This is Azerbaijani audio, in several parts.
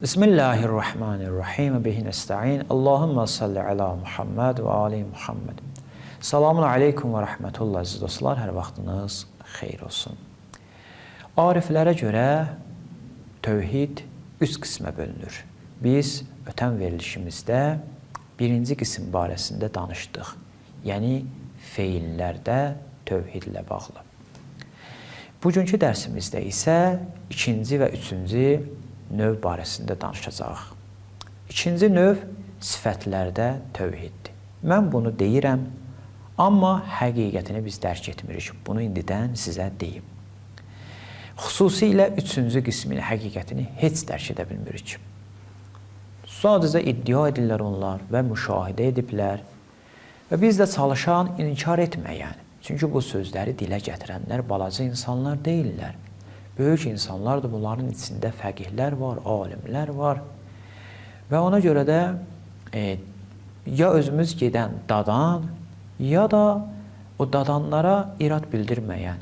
Bismillahirrahmanirrahim. Bihi nesta'in. Allahümme salli ala Muhammed və ali Muhammed. Salamun aleykum və rəhmətullah əziz dostlar. Hər vaxtınız xeyir olsun. Ariflərə görə tövhid üç qismə bölünür. Biz ötən verilişimizdə birinci qism barəsində danışdıq. Yəni feillərdə tövhidlə bağlı. Bugünkü dərsimizdə isə ikinci və üçüncü növ barəsində danışacağıq. İkinci növ sifətlərdə tövhiddir. Mən bunu deyirəm, amma həqiqətini biz dərk etmirik. Bunu indidən sizə deyim. Xüsusilə üçüncü qismin həqiqətini heç dərk edə bilmirik. Sadəcə iddia edirlər onlar və müşahidə ediblər. Və biz də çalışan inkar etməyən. Çünki bu sözləri dilə gətirənlər balaca insanlar deyillər. Böyük insanlardır, bunların içində fəqihlər var, alimlər var. Və ona görə də ya özümüz gedən dadan, ya da o dadanlara irad bildirməyən.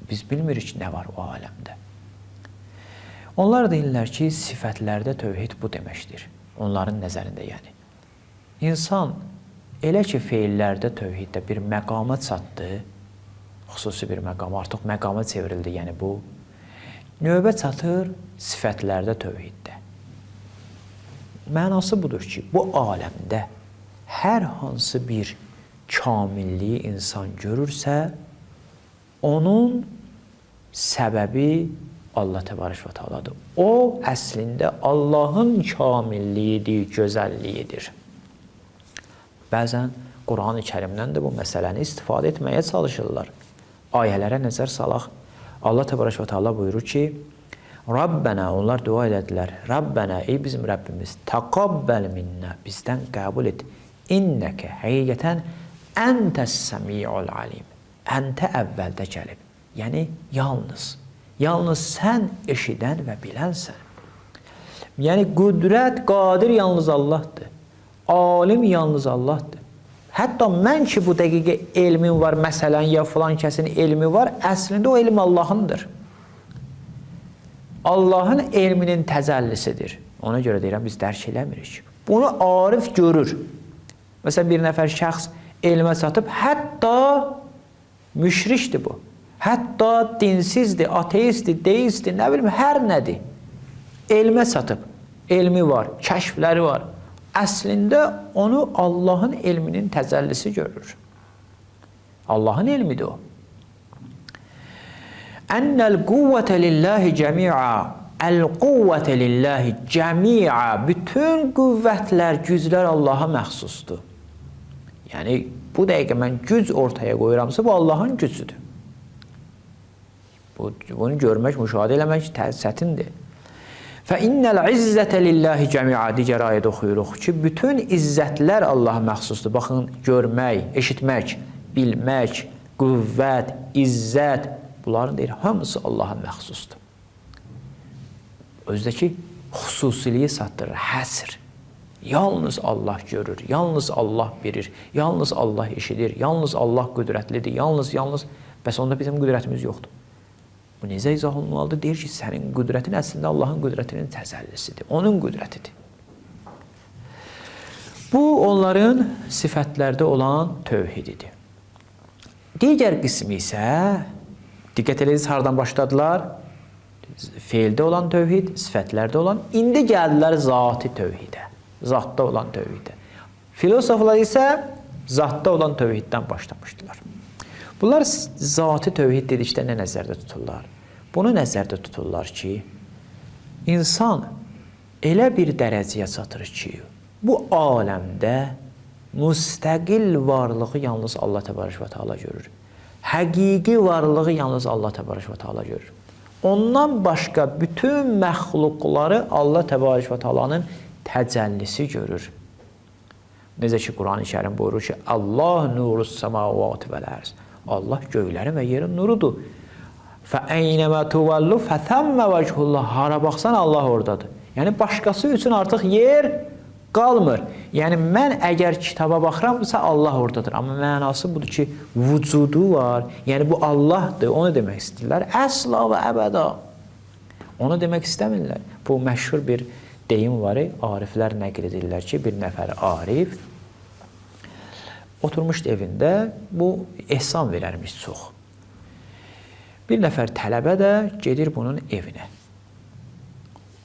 Biz bilmirik ki, nə var o aləmdə. Onlar deyirlər ki, sifətlərdə tövhid bu deməkdir. Onların nəzərində yəni. İnsan elə ki, feillərdə tövhiddə bir məqama çatdı, xüsusi bir məqam, artıq məqama çevrildi, yəni bu. Növbə çatır sifətlərdə tövhiddə. Mənası budur ki, bu aləmdə hər hansı bir kamilliyi insan görürsə, onun səbəbi Allah Təbarək və Teala'dır. O, əslində Allahın kamilliyidir, gözəlliyidir. Bəzən Quran-ı Kərimdən də bu məsələni istifadə etməyə çalışırlar. Ayələrə nəzər salaq. Allah Təbarək və Teala buyurur ki, Rabbənə, onlar dua elədilər. Rabbənə, ey bizim Rəbbimiz, taqabbəl minnə, bizdən qəbul et. İnnəkə, həqiqətən, əntəs-səmi'ul alim. Əntə əvvəldə gəlib. Yəni, yalnız. Yalnız sən eşidən və bilənsən. Yəni, qüdrət, qadir yalnız Allahdır. Alim yalnız Allahdır. Hətta mən ki, bu dəqiqə elmim var, məsələn, ya filan kəsin elmi var, əslində o elm Allahındır. Allahın elminin təcəllisidir. Ona görə deyirəm, biz dərk eləmirik. Bunu arif görür. Məsələn, bir nəfər şəxs elmə çatıb, hətta müşrikdir bu. Hətta dinsizdir, ateistdir, deistdir, nə bilim, hər nədir. Elmə çatıb, elmi var, kəşfləri var. Əslində onu Allahın elminin təcəllisi görür. Allahın elmidir o. Ennel quvvete lillahi cemi'a. El quvvete lillahi cemi'a. Bütün qüvvətlər, güclər Allaha məxsusdur. Yəni bu dəqiqə mən güc ortaya qoyuramsa, bu Allahın gücüdür. Bunu görmək, müşahidə eləmək çətindir. Fə innəl izzətə lillahi cəmi'a digər ayədə oxuyuruq ki, bütün izzətlər Allaha məxsusdur. Baxın, görmək, eşitmək, bilmək, qüvvət, izzət, bunların deyir, hamısı Allaha məxsusdur. Özdəki xüsusiliyi çatdırır, həsr. Yalnız Allah görür, yalnız Allah bilir, yalnız Allah eşidir, yalnız Allah qüdrətlidir, yalnız, yalnız. Bəs onda bizim qüdrətimiz yoxdur. Bu necə izah olunmalıdır? Deyir ki, sənin qüdrətin əslində Allahın qüdrətinin təcəllisidir. Onun qüdrətidir. Bu, onların sifətlərdə olan tövhididir. Digər qismi isə, diqqət edirsiniz, hardan başladılar? Feildə olan tövhid, sifətlərdə olan. İndi gəldilər zati tövhidə, zatda olan tövhidə. Filosoflar isə zatda olan tövhiddən başlamışdılar. Bunlar zati tövhid dedikdə nə nəzərdə tuturlar? Bunu nəzərdə tuturlar ki, insan elə bir dərəcəyə çatır ki, bu aləmdə müstəqil varlığı yalnız Allah Təbarək və Teala görür. Həqiqi varlığı yalnız Allah Təbarək və Teala görür. Ondan başqa bütün məxluqları Allah Təbarək və Teala'nın təcəllisi görür. Necə ki, Quran-ı Kərim buyurur ki, Allah nurus semavati vel ərz. Allah göylərin və yerin nurudur. Fə eynəmə tuvallu fəthəmmə vəchullah. Hara baxsan Allah oradadır. Yəni başqası üçün artıq yer qalmır. Yəni mən əgər kitaba baxıramsa Allah oradadır. Amma mənası budur ki, vücudu var. Yəni bu Allahdır. Onu demək istəyirlər. Əsla və əbəda. Onu demək istəmirlər. Bu məşhur bir deyim var, ariflər nəql edirlər ki, bir nəfər arif oturmuşdu evində, bu ehsan verərmiş çox. Bir nəfər tələbə də gedir bunun evinə.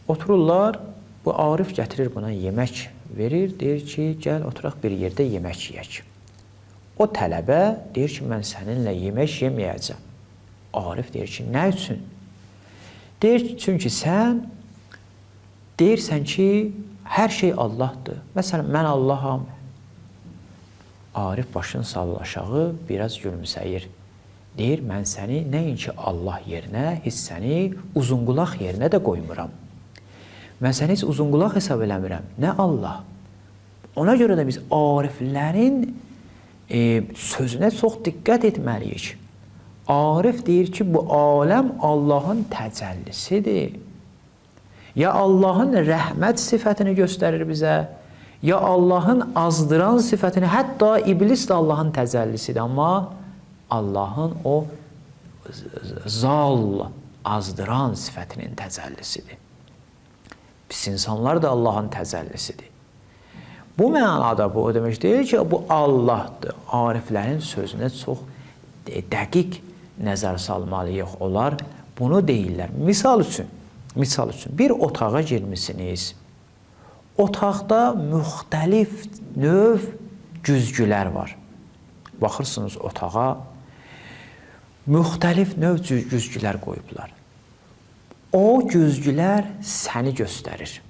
Otururlar, bu arif gətirir buna yemək verir, deyir ki, gəl oturaq bir yerdə yemək yeyək. O tələbə deyir ki, mən səninlə yemək yeməyəcəm. Arif deyir ki, nə üçün? Deyir ki, çünki sən deyirsən ki, hər şey Allahdır. Məsələn, mən Allaham. Arif başını salır aşağı, biraz gülümsəyir. Deyir, mən səni nəinki Allah yerinə, heç səni uzunqulaq yerinə də qoymuram. Mən səni heç uzunqulaq hesab eləmirəm. Nə Allah? Ona görə də biz ariflərin sözünə çox diqqət etməliyik. Arif deyir ki, bu aləm Allahın təcəllisidir. Ya Allahın rəhmət sifətini göstərir bizə, ya Allahın azdıran sifətini, hətta iblis də Allahın təcəllisidir, amma Allahın o zal, azdıran sifətinin təcəllisidir. Pis insanlar da Allahın təcəllisidir. Bu mənada bu o demək deyil ki, bu Allahdır. Ariflərin sözünə çox dəqiq nəzər salmalıyıq. Onlar bunu deyirlər. Misal üçün bir otağa girmisiniz. Otaqda müxtəlif növ güzgülər var. Baxırsınız otağa, müxtəlif növ güzgülər qoyublar. O güzgülər səni göstərir.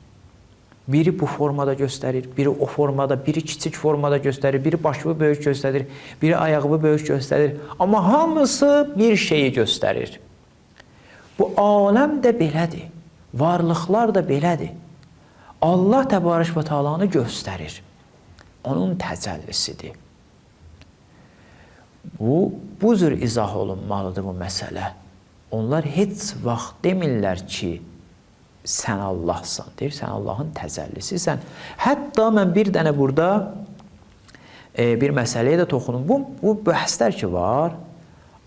Biri bu formada göstərir, biri o formada, biri kiçik formada göstərir, biri başını böyük göstərir, biri ayağını böyük göstərir. Amma hamısı bir şeyi göstərir. Bu aləm də belədir. Varlıqlar da belədir. Allah Təbarək və Tealanı göstərir. Onun təcəllisidir. Bu cür izah olunmalıdır bu məsələ. Onlar heç vaxt demirlər ki, sən Allahsan, deyir, sən Allahın təcəllisisən. Hətta mən bir dənə burada bir məsələyə də toxunum. Bu bəhslər ki var,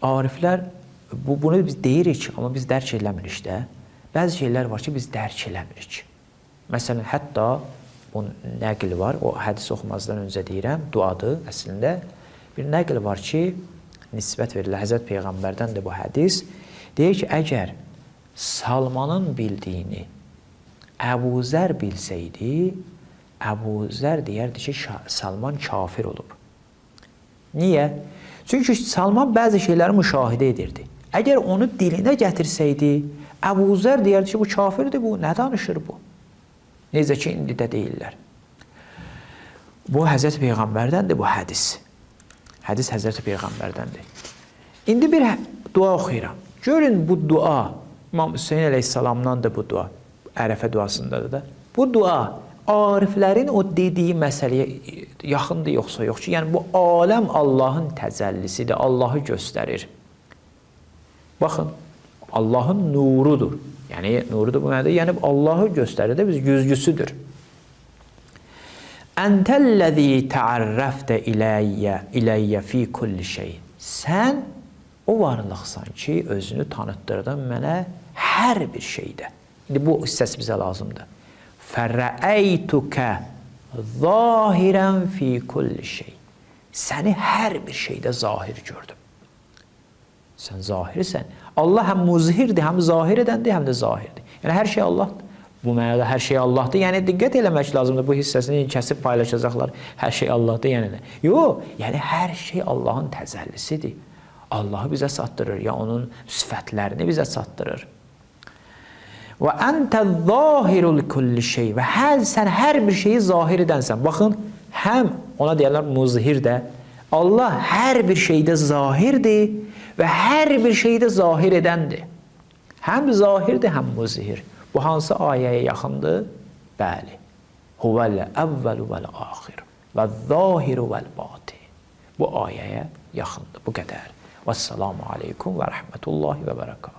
ariflər, bunu biz deyirik, amma biz dərk eləmirik də. Bəzi şeylər var ki, biz dərk eləmirik. Məsələn, hətta bu nəql var, o hədis oxumazdan öncə deyirəm, duadır əslində. Bir nəql var ki, nisbət verilir Həzrət Peyğəmbərdən də bu hədis. Deyir ki, əgər Salmanın bildiyini Əbu Zər bilsəydi, Əbu Zər deyərdi ki, Salman kafir olub. Niyə? Çünki Salman bəzi şeyləri müşahidə edirdi. Əgər onu dilinə gətirsəydi, Əbu Zər deyərdi ki, bu kafirdir, bu, nə danışır bu? Necə ki, indi də deyirlər. Bu Həzrət Peyğəmbərdəndir bu hədis. Hədis Həzrət Peyğəmbərdəndir. İndi bir dua oxuyuram. Görün bu dua, İmam Hüseyin əleyhissalamdandır bu dua. Ərəfə duasındadır da. Bu dua ariflərin o dediyi məsələyə yaxındır yoxsa yox ki, yəni bu aləm Allahın təcəllisidir, Allahı göstərir. Baxın, Allahın nurudur. Yəni nurudur bu mənada, yəni Allahı göstərir də biz güzgüsüdür. Entellezî tearrafte ileyye fi kulli şey. Sən o varlıqsan ki, özünü tanıtdırdın mənə hər bir şeydə. İndi bu hissəsi bizə lazımdır. Fərəeytukə zahirən fi kulli şey. Səni hər bir şeydə zahir gördüm. Sən zahirsən. Allah həm muzhirdir, həm zahir edəndir, həm də zahirdir. Yəni hər şey Allahdır. Bu mənada hər şey Allahdır. Yəni diqqət eləmək lazımdır. Bu hissəsini kəsib paylaşacaqlar. Hər şey Allahdır, yəni nə? Yox, yəni hər şey Allahın təcəllisidir. Allahı bizə çatdırır, ya onun sifətlərini bizə çatdırır. Və entə zahirul kulli şey. Və sən hər bir şeyi zahir edənsən. Baxın, həm ona deyirlər muzhir də. Allah hər bir şeydə zahirdir və hər bir şeydə zahir edəndir. Həm zahirdir, həm muzhir. Bu hansı ayəyə yaxındır? Bəli. Huvəl əvvəlu vəl axir və zahiru vəl batin. Bu ayəyə yaxındır. Bu qədər. Vəssalamu aleykum və rəhmətullahi və bərəkatuhu.